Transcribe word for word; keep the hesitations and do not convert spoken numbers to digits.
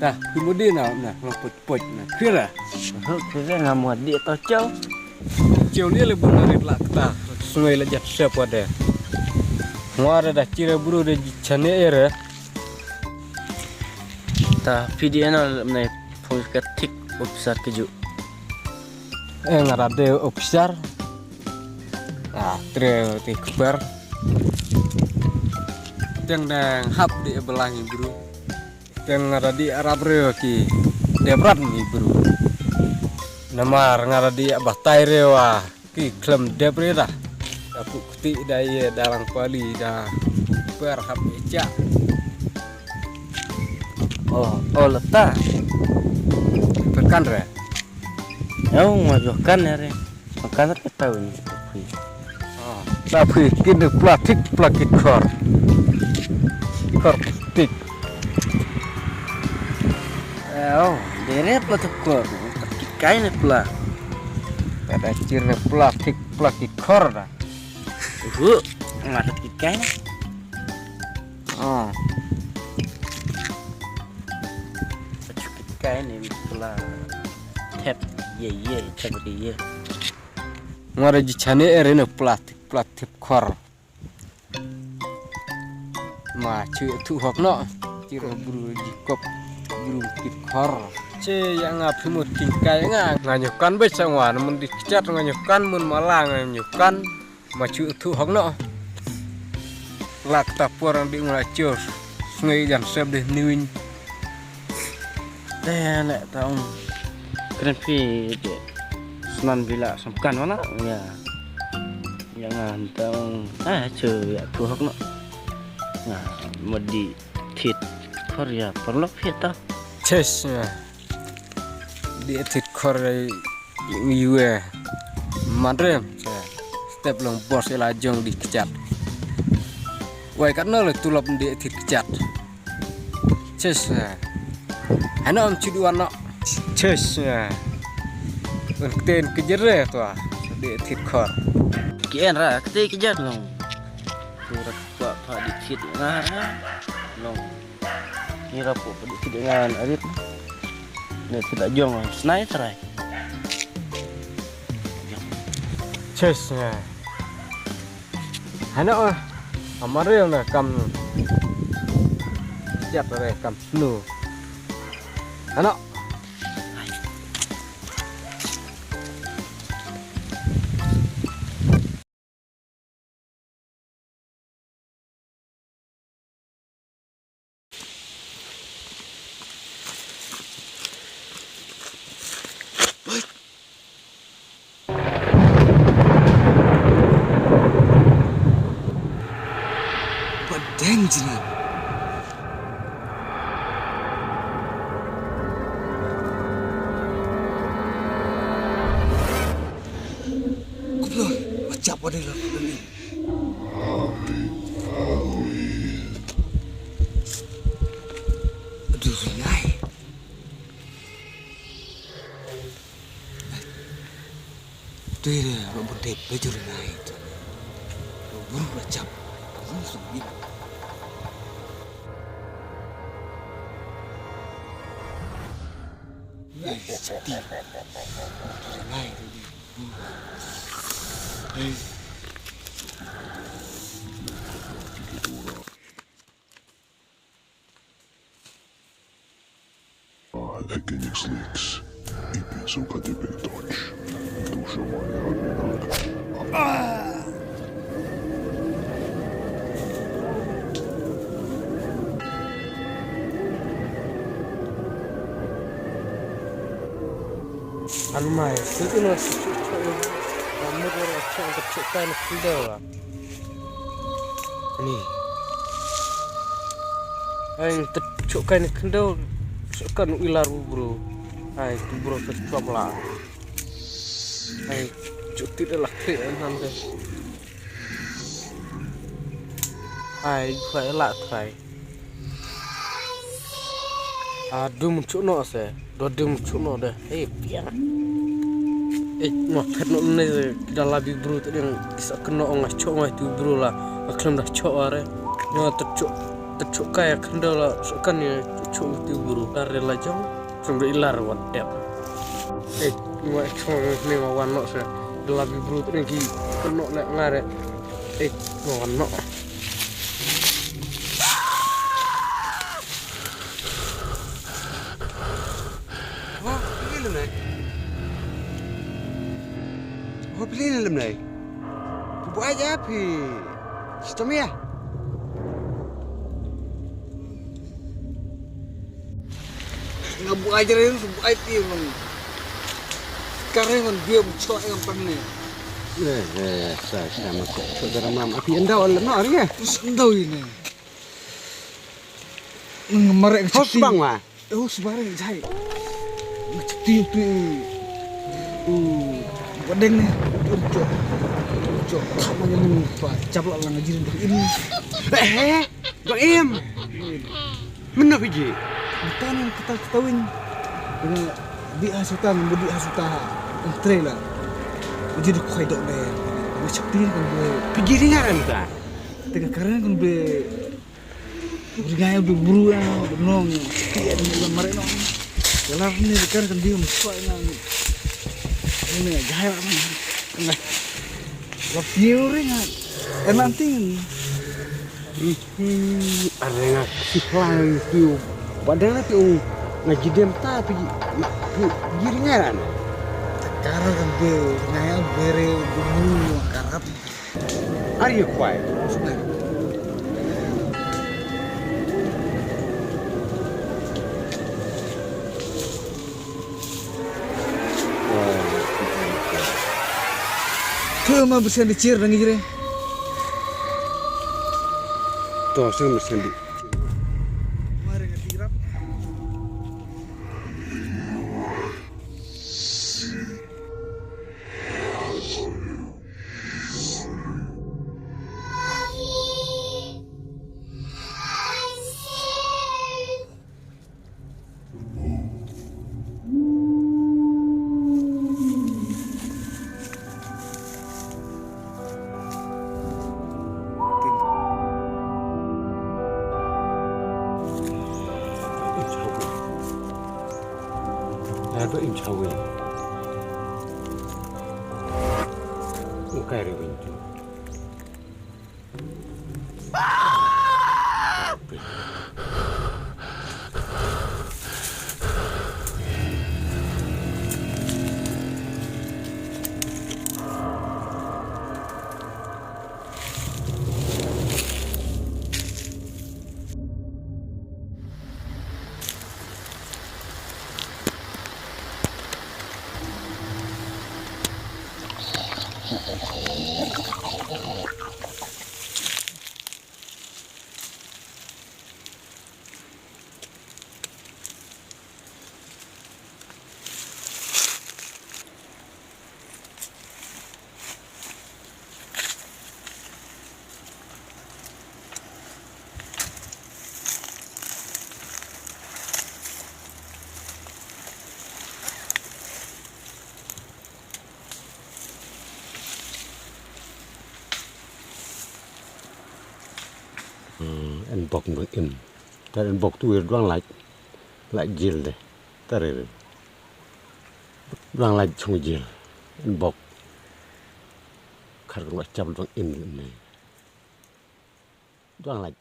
Ah, phi mut dih na, na, nga put put na. Khira. Khira nga mut dih to chau. Chau ni le bun na rit la kata. Sungai la jat sep wade. Ngwa da da chira bru de chane ere. Ta phi dih na ne phong ka thik officer ke ju. Eh, nga da de officer. Ah, tre te kper. Teng dang hap dih belang bru. Teng nga da dih arap reo ki debrat ni bru. Namar nga da dih batai reo ah ki klem debre da. Da pu kti da ye da lang pali da per hap ye cha. Oh, oh lata. Perkan re. Yo, nga jokan ya re. Makan ka taw ni. Ah, tapi kini plastik, plastik khor. Khor plastik. Oh, dere plastik khor. Plastik kai ni pla. Pada ciri plastik, plastik khor da. Uh, ngat plastik kai ni. Ah. Plastik kai ni pla. Tep ye ye, tep ye ye. Ngwa da ji chane ere ne plastik, plastik khor. Ma chu thu hok no. Chiro bru ji kop, bru kit khor. Che ya nga phi mut king kai nga. Nga nyokan be sa ngwa, na mun di kchat nga nyokan, mun mala nga nyokan. Ma chu thu hok no. Lak ta por ang di ngwa chu. Sngai jan sep de niwin. Te le ta ong. Kren phi de. Snan bila samkan wala. Ya. Ya nga ta ong. Ah, chu ya thu hok no. Nga modi thit khor ya parlok phi ta. Ches ya. Di thit khor ya. Yue. Mandrem. Step long bos ila jong di kchat. Wai kat no le tulop di thit kchat. Ches. Hano am chidu ano. Ches. Un kten kejere tua. Di thit khor. Ki en ra kte kejat long. Tu ra kwa pa di thit nga ra. Long. Ni ra po di thit nga arit. Ne thit ajong snai trai. Ches. Hano ah. Amare na kam. Siap re kam nu. Hano. Ba deng jingim. Kublor, ba chap wa dei la kublor ni. Aduh, ringai. Dei re, ba bun dei bejur ngai tu. Ba bun ba chap. Ba bun sung ni. Ai, sakti. Ngai tu dei. Ai. Ag inic slics, ipin suk ati pin toch. Tu shamani agi nag. Anmai, tu tu na chu chu chu. Amur ora chu ang chu kai na khyndew la. Ani. Ai, te chu kai na khyndew. Chu kan u ilar u bro. Ai, tu bro te chop la. Ai, chu ti de la kre nan de. Ai, khwai la trai. A dum chu no se, do dum chu no de. Hey, piang. Eh, ngo phet no ne da la bi bru te ding sa kno nga cho nga tu bru la. Nga khlem da cho are. Ngo te cho. Te chuh kai khyndew la, chuh kan ïa chuh uti bru. Lar ïa la jong, sum da ilar wan tep. Eh, nga chuh ne nga wan noh se. Da la bi bru te ki kan noh le nga re. Eh, nga wan noh. Ho, phi lem nai. Ho, phi lem nai. Phi buaid ïa phi. Shitom ïa. Nga buaid ïa, nga buaid ïa long. Ka reng ngan biang choh ïa pang ne. Eh, eh, sa, sa, ma, sa, sa, sa, ma, ma, phi ynda wan lem noh ri, eh? Us ynda ïa ne. Nga mareh ka. Hos chiti bang ma. Oh, sbareng jai. Nga chiti tu. Uh, badeng ne. Tu jok. Tu jok. Thap ma nyamung pa. Chap la lang jin dong im. Eh, eh, dong im. Mynno phi ji? Mynta ne kata kata win. Nga di ha suta, nga di ha suta. Entrela. Uji duk khoi dok ne. Nga chiti kan be. Phi ji ri nga ran ta. Tengah karen kan be. Uri ngai u bru ya, u nong, tian ni ban mareh nong. Yalah ni kan kan dia mesti nang. Ini jahil ni. Lah piu ring ah. Enak ting. Hmm, ada yang si plan piu. Padahal piu ngaji dem ta pi pi giring aran. Sekarang kan dia ngai bere bumbu karap. Are you quiet? Kau ma bersendi cir dangi jere. To sing bersendi. Mari ngetirap. Lado im chawi. Ukai re wintu. Hmm, en bok nang im. Tar en bok tu ir duang lait. Lait jil de. Tar ir. Duang lait chung jil. En bok. Khar kan wa chap duang im ne. Duang lait.